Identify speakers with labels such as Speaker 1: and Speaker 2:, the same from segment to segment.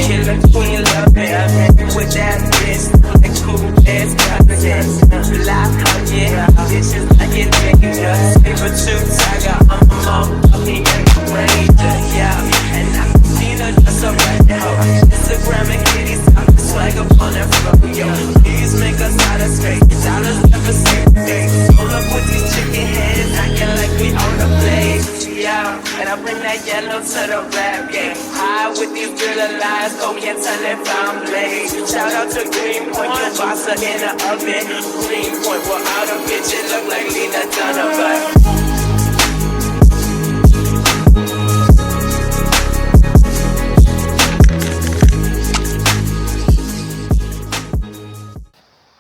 Speaker 1: Killer queen love it. With that bitch, like cool ass content. Fly hugging, dishes like it danger. Saber tooth tiger, I'm a motherfucking ranger, yeah. And I can see her just a right now. Instagram and kitties, I'm the swag up on that floor, yo. Please make us out of space. Dollars never say days. Roll up with these chicken heads, acting like we own the place, yeah. And I bring that yellow to the rap game. High with these thriller lies, go can't tell if I'm late. Shout out to Greenpoint, kielbasa in the oven. Greenpoint, we're out of bitch, it look like Lena Dunham, but.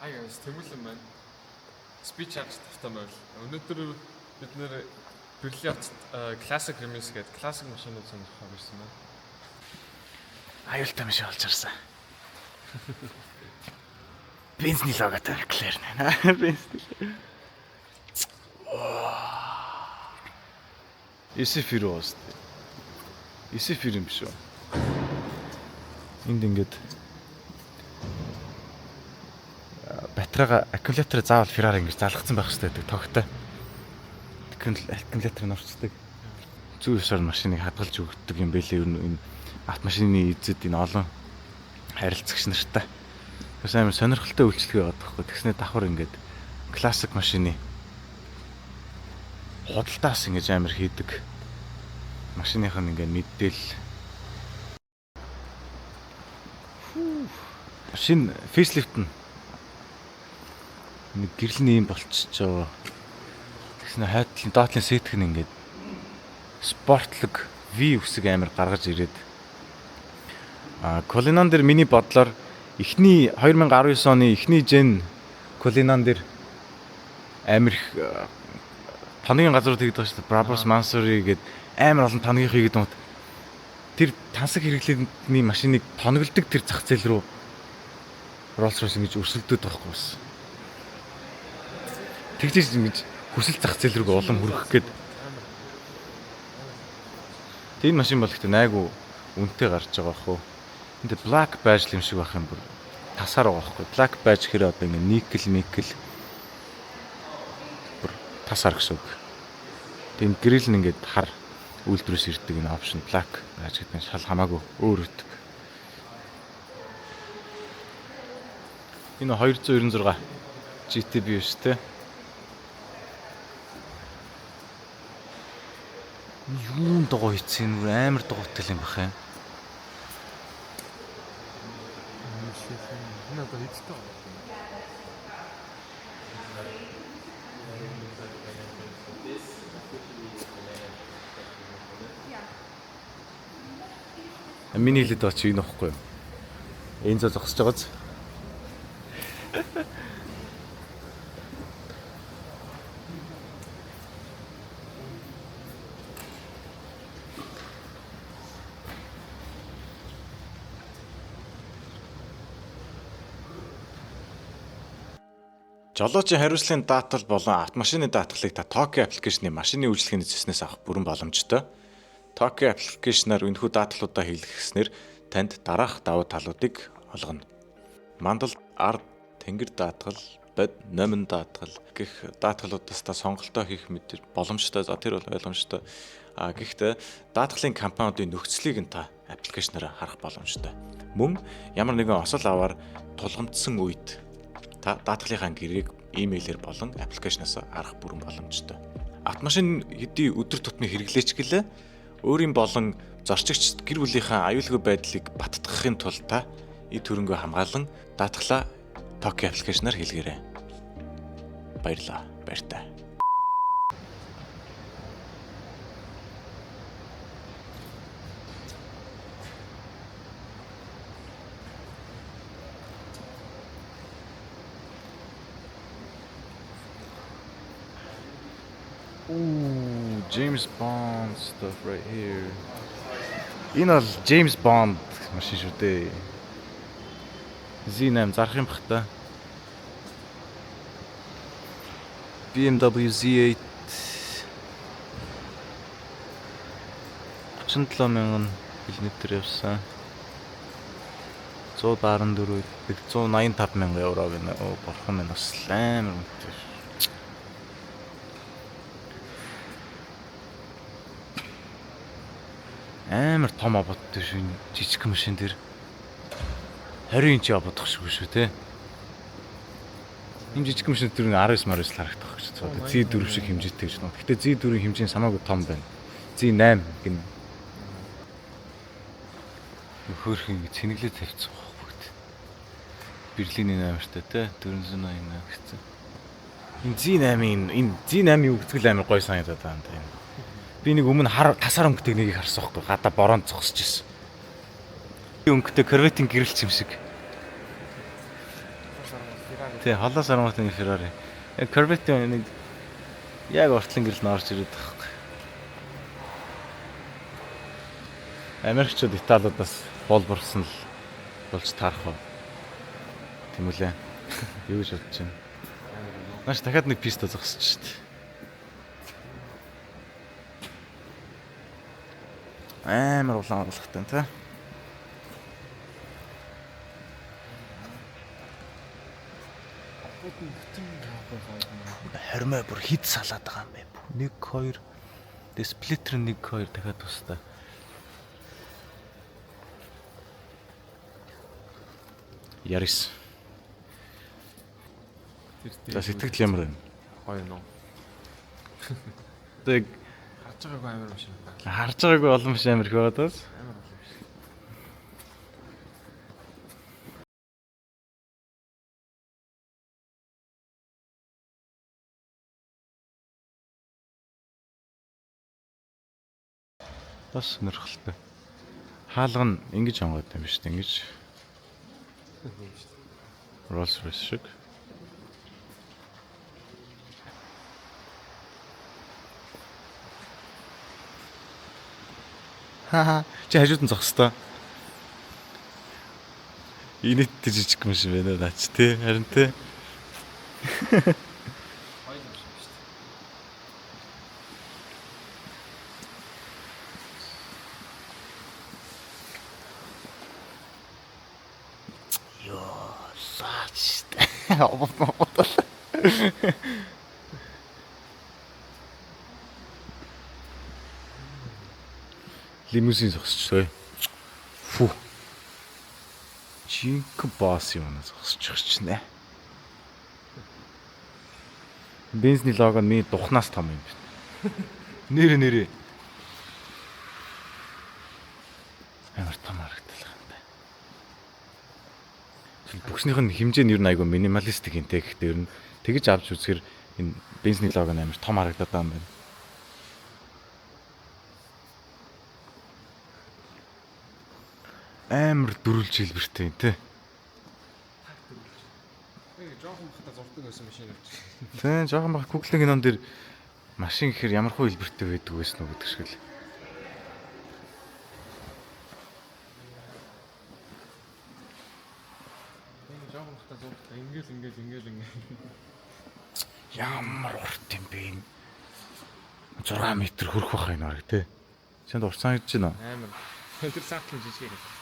Speaker 2: Hi guys, Тэмүүлэн байна. Speech авч тавтай байл. Өнөөдөр бид нэр Берлин хотод Classic Remix гэдэг классик машинууд сонирхох байсан байна.
Speaker 3: Аюултай машин олж харсан. Бензний логотой McLaren байна. Бензний. SF рүү уус. SF юм биш үү? Энд ингээд батарейга аккумулятор заавал Ferrari ингэж залгацсан байх хэрэгтэй гэдэг тогтой. Аккумулятор нь орчдөг. Зүй ёсоор машиныг хадгалж өгдөг юм бэлээ. Ер нь энэ автомашины эзэд энэ олон харилцагч нартай. Бас амар сонирхолтой үйлчлэг байгаад байхгүй. Тэгснэ давхар ингээд классик машины худалдаас ингэж амар хийдэг. Машиных нь ингээд мэдээлэл. Шинэ facelift нь нэг гэрэл нь юм болчихж байгаа. Тэгснэ хайтлын доотлын сэтг нь ингээд спортлог V үсэг амар гаргаж ирээд Cullinan дээр миний бодлоор эхний 2019 оны эхний Gen Cullinan дээр амар их тоногийн газрууд хийгээд байгаа шүү дээ. Brabus Mansory гээд амар олон тоногийн хийгээд байгаа. Тэр тансаг хэрэглээний машиныг тоноглодог тэр зах зээл рүү Rolls Royce ингэж өрсөлдөд байгаа хгүй бас. Тэгжиж ингэж хүсэл зах зээл рүү улам хүрэх гээд. Тийм машин бол ихтэй найгуу үнэтэй гарч байгаа бах уу. Энд black badge юм шиг байх юм бүр тасаар байгаа байхгүй. Black badge гэхээр одоо ингэ никел микел бүр тасаар гэсэн үг. Тийм грил нь ингээд хар үйлдвэрээс ирдэг энэ option black badge гэдэг нь шал хамаагүй өөр өгдөг. Энэ 296 GTB биш те. Юун дугуй хийцэн бүр амар дугуйтай юм бах юм.
Speaker 2: Энэ одоо хэдтэй байна?
Speaker 3: Миний хэлээд байгаа чи энэ ихгүй юу? Энэ зөө зогсож байгааз. Жолоочийн хариуцлагын даатгал болон автомашины даатгалыг та Tokyo application-ы машины үйлчилгээний цэснээс авах бүрэн боломжтой. Tokyo application-аар энэхүү даатгалуудаа хийлгэснээр танд дараах давуу талуудыг олгоно. Мандал, ард, тэнгэр даатгал, бод, номин даатгал гэх даатгалуудаас та сонголтоо хийх мэд боломжтой. За тэр бол ойлгомжтой. А гэхдээ даатгалын компаниудын нөхцөлийг нь та аппликейшнаар харах боломжтой. Мөн ямар нэгэн осол аваар тулгамдсан үед та даатгалынхаа гэрээг имэйлээр болон аппликейшнаас харах бүрэн боломжтой. Автомашин хэдий өдөр тутмын хэрэглээч гэлээ өөрийн болон зорчигч гэр бүлийнхээ аюулгүй байдлыг баттгахын тулд та эд хөрөнгөө хамгаалан даатгалаа Tokyo аппликейшнаар хийлгээрэй. Баярлалаа. Баяртай. Ooh, James Bond stuff right here. Энэ бол James Bond машин шүү дээ. Z8 зарах юм бах та. BMW Z8 37 мянган км явсан. 114 гэдэг 185 мянган евро гэнэ. Оо бурхан минь бас амар үнэтэй. Амар том ободтой шүү энэ жижиг машин дээр. 20 инч ободох шиг шүү те. Энэ жижиг машин дээр 19 19 л харагдах гэж байна. Z4 шиг хэмжээтэй гэж байна. Гэтэ Z4-ийн хэмжээ нь самаагүй том байна. Z8 гэнэ. Хөөрхөн ингэ цэнэглээ тавьчихсан байхгүй бүгд. Берлиний номертой те 488 гэсэн. Энэ Z8-ийн энэ Z8-ийн үгцгэл амар гоё санагдаад байгаа юм да энэ. Би нэг өмнө хар тасаар өнгөтэй нэгийг харсан байхгүй гадаа бороонд зогсож ирсэн. Өнгөтэй Corvette-ийн гэрэлч юм шиг. Тий, холоос арматын Ferrari. Яг Corvette-ийн нэг яг уртлын гэрэл нь орж ирээд байгаа байхгүй. Америкчууд Италиудаас болборсон л болж таарах уу? Тийм үлээ. Юу гэж бодож байна? Нааш дахиад нэг писта зогсож шít. Амар улаан оруулахтай тий. Хормой бүр хид салаад байгаа юм бэ. 1 2 Тэгээ сплиттер 1 2 дахиад тустай. Ярис.
Speaker 2: Тэр
Speaker 3: За сэтгэл ямар байна?
Speaker 2: Гоё нөө.
Speaker 3: Одоо яг
Speaker 2: Харж байгаагүй амар машин байна.
Speaker 3: харж байгаагүй олон маш амар их байгаа даа.
Speaker 2: Амар олон машин.
Speaker 3: Бас сонирхолтой. Хаалга нь ингэж онгойд юм биш үү? Ингэж Rolls Royce шиг. Хаха. Чи хажууд нь зогсдоо. Инээдтэй жижиг юм шиг байна наач тий. Харин тий.
Speaker 2: Гоё машин биш үү?
Speaker 3: Йоо, лаач штэ. Обод обод. Лимузин зогсчихлоо. Фу. Жинхэнэ босс юм аа зогсчих чинь. Бензний лого нь миний духнаас том юм байна. Нэр нэрээ. Амар том харагдал юм байна. Эсвэл бүкснийх нь хэмжээ нь ер нь айгүй минималистик юм те. Гэхдээ ер нь тэгж авч үзэхэр энэ бензний лого нь амар том харагдаад байгаа юм байна. Амар дөрвөлж хэлбэртэй юм те.
Speaker 2: Нэг жоохон бахта зурдаг байсан машин явж.
Speaker 3: Тэ жоохон бах Google-ийн кинон дээр машин гэхэр ямар хуу хэлбэртэй байдаг байсан уу гэдэг шиг л.
Speaker 2: Нэг жоохон бахта зурдаг. Ингээл ингээл ингээл ингээл.
Speaker 3: Ямар урт юм бэ энэ? 6 м хүрэх байх энэ бараг те. Чанд урт санагдаж байна уу?
Speaker 2: Амар. Тэр саатлан жижиг юм.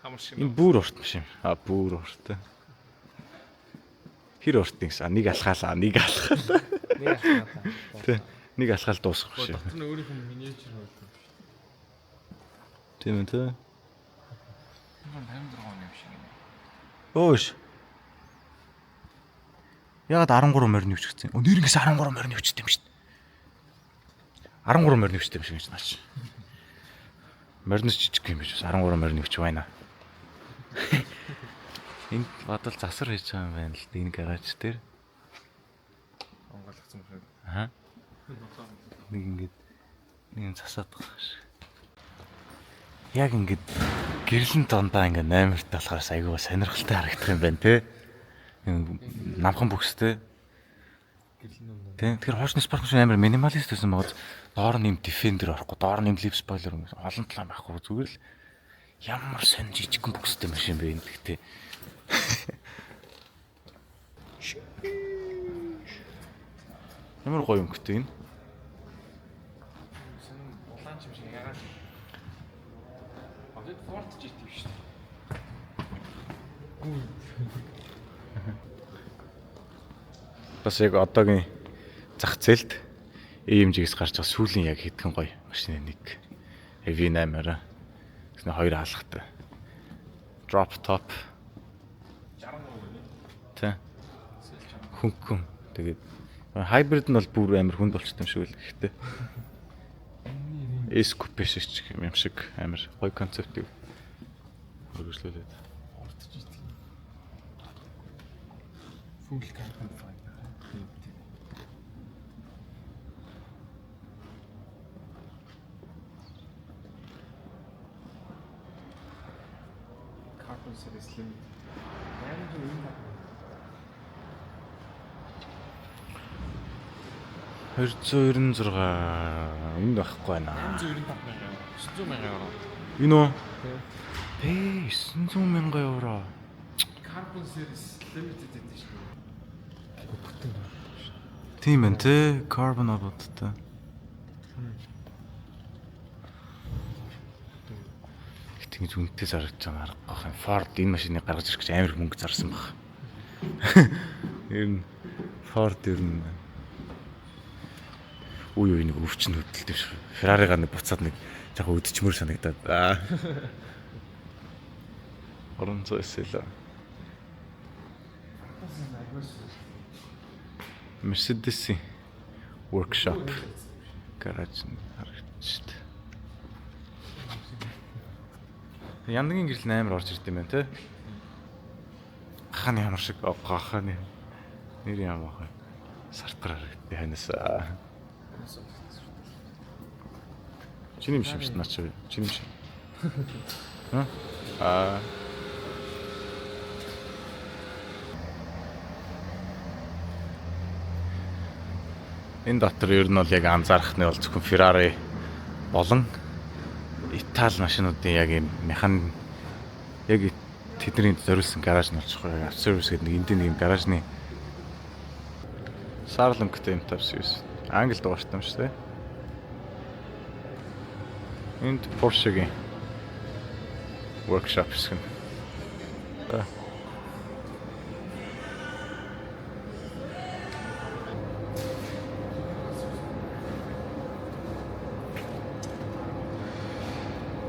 Speaker 2: Хамар шиг.
Speaker 3: Энэ бүр урт машин. А бүр урт. Хэр урт юм гэсэн? Нэг алхаалаа, нэг алхаалаа.
Speaker 2: Нэг алхаалаа.
Speaker 3: Тэ. Нэг алхаал дуусгах шиг.
Speaker 2: Дотор нь өөрийнх нь миниатюр байлаа.
Speaker 3: Тийм ээ тэ.
Speaker 2: 56 оны юм шиг юм.
Speaker 3: Өөш. Ягаад 13 морин өвч гэсэн? Өө нэрнгэс 13 морин өвчтэй юм шүү дээ. 13 морин өвчтэй юм шиг гэж наач. Моринос жижиг юм биш бас 13 морин өвч байна. Энд бодол засар хийж байгаа юм байна л да энэ гараж дээр.
Speaker 2: Онгойлгоцсон юм шиг.
Speaker 3: Аа. Нэг ингээд нэг юм засаад байгаа шиг. Яг ингээд гэрлэн дундаа ингээд номерт болохоос айгүй сонирхолтой харагдах юм байна те. Энэ намхан бүкстэй.
Speaker 2: Гэрлэн юм.
Speaker 3: Тэ. Тэгэхээр хуучны спорт машин амар минималист байсан байгаа. Доор нь юм Defender орохгүй, доор нь юм lip spoiler юм олон талаа байхгүй зүгээр л ямар сонь жижигхэн бүкстэй машин бэ энэ гэхдээ. Ямар гоё өнгөтэй энэ.
Speaker 2: Сонин улаан юм шиг ягаан. Одоо Ford GT биш үү?
Speaker 3: Бас яг одоогийн зах зээлд AMG-гээс гарч байгаа сүүлийн яг хэдхэн гоё машины нэг V8-аараа. Тэгснэ хоёр хаалгатай. Drop top. Тэ. Хөнгөн. Тэгээд hybrid нь бол бүр амар хүнд болчихсон юм шиг л гэхдээ. S coupe шиг ч юм шиг амар гоё концептыг өргөжлүүлээд.
Speaker 2: Ордож идэх. Full carbon fiber. Carbon series limited. 895.
Speaker 3: 296 энд байхгүй байна.
Speaker 2: 895 мянган. 900 мянган евро.
Speaker 3: Энэ үү? Бэ 900 мянган евро.
Speaker 2: Carbon series limited гэдэг шүү дээ. Бүтэн байна.
Speaker 3: Тийм байна те. Carbon ободтой. Гэтэ ингэж үнэтэй зарагдаж байгаа аргагүй байх юм. Ford энэ машиныг гаргаж ирэх гэж амар мөнгө зарсан баг. Ер нь Ford ер нь үе үе нэг өвчин хөдөлдөг шүү. Ferrari-га нэг буцаад нэг жоохон өдчмөр санагдаад. Аа. 300 SL. Mercedes-ийн workshop гараж нь харагдаж шүү дээ. Яндагийн гэрэл нь амар орж ирд юм байна те. Гахааны ямар шиг гахааны нэр ямар ах вэ? Сартгаар харагдтыг ханаас. Чиний юм шиг шүү дээ наач. Чиний юм шиг. Аа. Энэ дотор ер нь бол яг анзаарах нь бол зөвхөн Ferrari болон Итали машинуудын яг юм механ яг тэдний зориулсан гараж нь болчих гоё. Service гэдэг нэг эндийн нэг юм гаражны саарл өнгөтэй юм тавьсан юм. Англи дугаартай юм шүү дээ. Энд Porsche-гийн workshop хэсэг нь. За.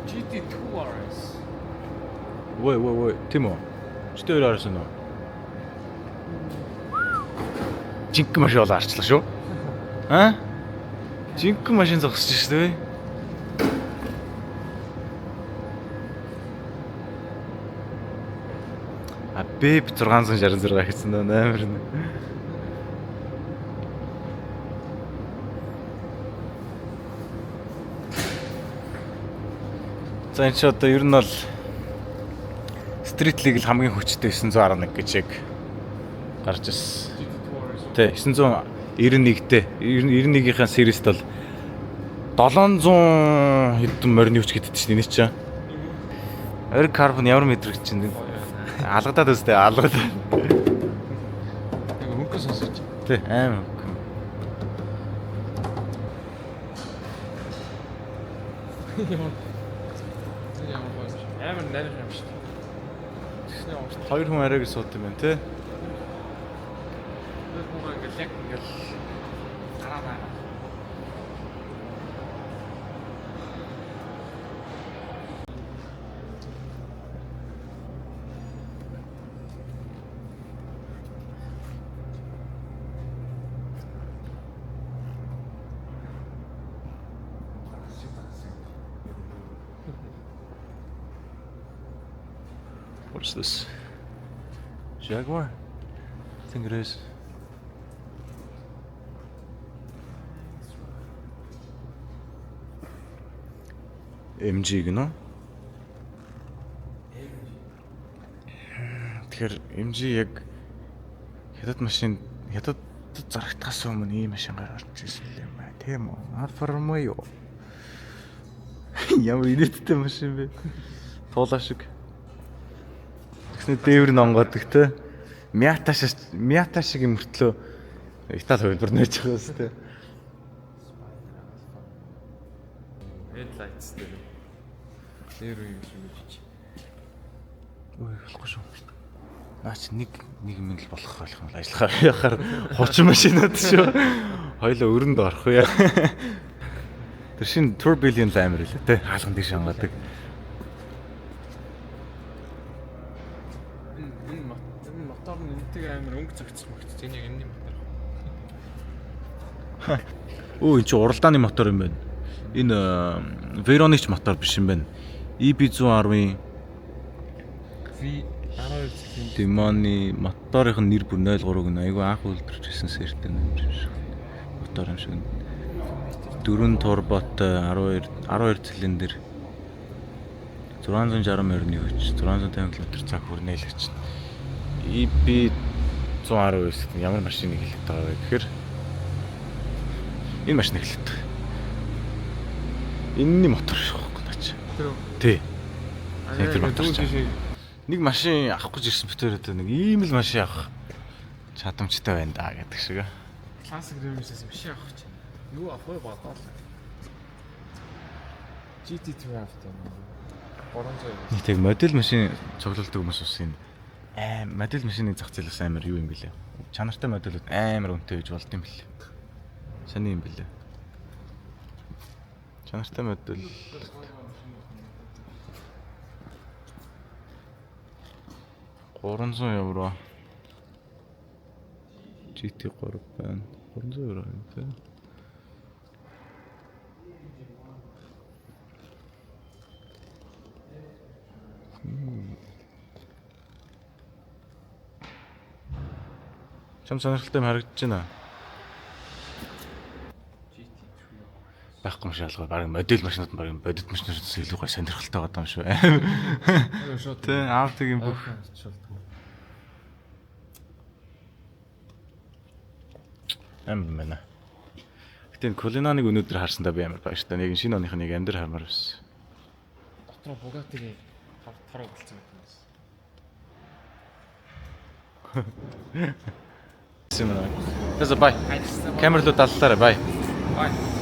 Speaker 2: GT2 RS.
Speaker 3: Ой ой ой, тийм үү? GT2 RS нь үү? Жинхэнэ машин болоо арчлаа шүү. Аа? Жинхэнэ машин зогсож шүү дээ. А Бэб 666 гэсэн дөө амар нэ. За энэ чи одоо ер нь бол Street League хамгийн хүчтэй 911 гэж яг гарч ирсэн.
Speaker 2: GT2 RS.
Speaker 3: Тэ 991-тэй 91-ийн series-т бол 700 хэдэн морины хүч гэдэг чинь энэ чинь. Ориг карбон ямар мэдрэгч чинь алгадаад өстэй алгадаад.
Speaker 2: Яг хөнгөн сонсож.
Speaker 3: Тэ амар хөнгөн.
Speaker 2: Ямар ямар гоё юм шиг. Амар нарийнх юм шиг. Тэгснэ урт.
Speaker 3: Хоёр хүн арайг сууд юм байна те.
Speaker 2: Тэр хүн ингээл яг ингээл гараа наа.
Speaker 3: What's this? Jaguar? I think it is. MG гэнэ үү? Тэгэхээр MG яг хятад машин хятад зарагдахаас өмнө ийм машин гарч ирсэн юм байна. Тийм үү? Alfa Romeo. Ямар инээдтэй машин бэ? Туулаа шиг. Тэгснэ дээвэр нь онгоодог те. Miata шиг Miata шиг юм мөртлөө Итали хувилбар нээж байгаа юм те.
Speaker 2: Headlights дээр. Дээр үе юм шиг үжиж.
Speaker 3: Ой болохгүй шүү. Наа чи нэг нэг юм л болох болох юм бол ажиллахаар яхаар хуучин машинууд шүү. Хоёлоо өрөнд орох уу яа. Тэр шинэ Tourbillon л амар үлээ те. Хаалган тийш ангадаг.
Speaker 2: Энэ энэ мотор нь энтэйг амар өнгө зөгцсөн мөгц. Энэ яг энэний мотор.
Speaker 3: Өө энэ чи уралдааны мотор юм байна. Энэ Veyron-ы ч мотор биш юм байна. EB110-ын
Speaker 2: V 12 цэлийн
Speaker 3: Demon-ы моторын нэр бүр 03 гэнэ. Айгу анх үйлдвэрч ирсэн сэртэй юм шиг. Мотор юм шиг. Дөрвөн турботой 12 цилиндр 660 морины хүч 650 км/цаг хүрнэ л гэж. EB 119 гэдэг нь ямар машиныг хэлээд байгаа вэ гэхээр энэ машиныг хэлээд байгаа. Энэний мотор шиг байхгүй наач.
Speaker 2: тэр үү?
Speaker 3: Тий. Яг тэр
Speaker 2: Аа,
Speaker 3: мотор
Speaker 2: дүүн
Speaker 3: чинь.
Speaker 2: тийшээ
Speaker 3: Нэг машин авах гэж ирсэн битээр одоо нэг ийм л машин авах чадамжтай байна да гэдэг шиг.
Speaker 2: Classic Remix-ээс машин авах гэж байна. Юу авах вэ бодоол. GT2 авах юм. 300.
Speaker 3: Нэг тэг модель машин цуглуулдаг хүмүүс бас энэ аим модель машины зах зээл бас амар юу юм бэлээ. Чанартай модельүүд амар үнэтэй гэж болд юм бэлээ. Сони юм бэлээ. Чанартай модель 300 евро. GT3 байна. 300 евро юм тий. Чам сонирхолтой юм харагдаж байна.
Speaker 2: GT2.
Speaker 3: Байхгүй юм шиг алгаа. Бараг модель машинууд нь бараг бодит машинуудаас илүү гой сонирхолтой байгаа юм шүү.
Speaker 2: Аа шууд.
Speaker 3: Тэ Audi-гийн бүх амар юм байна. Гэтэ энэ Cullinan-ыг өнөөдөр харсандаа би амар баяртай. Нэг шинэ оных нэг амьдр хармаар байсан.
Speaker 2: Дотор Bugatti-гийн тор болсон байх юм байна.
Speaker 3: Тэсэ бай. Камер руу даллаарай бай.
Speaker 2: Бай.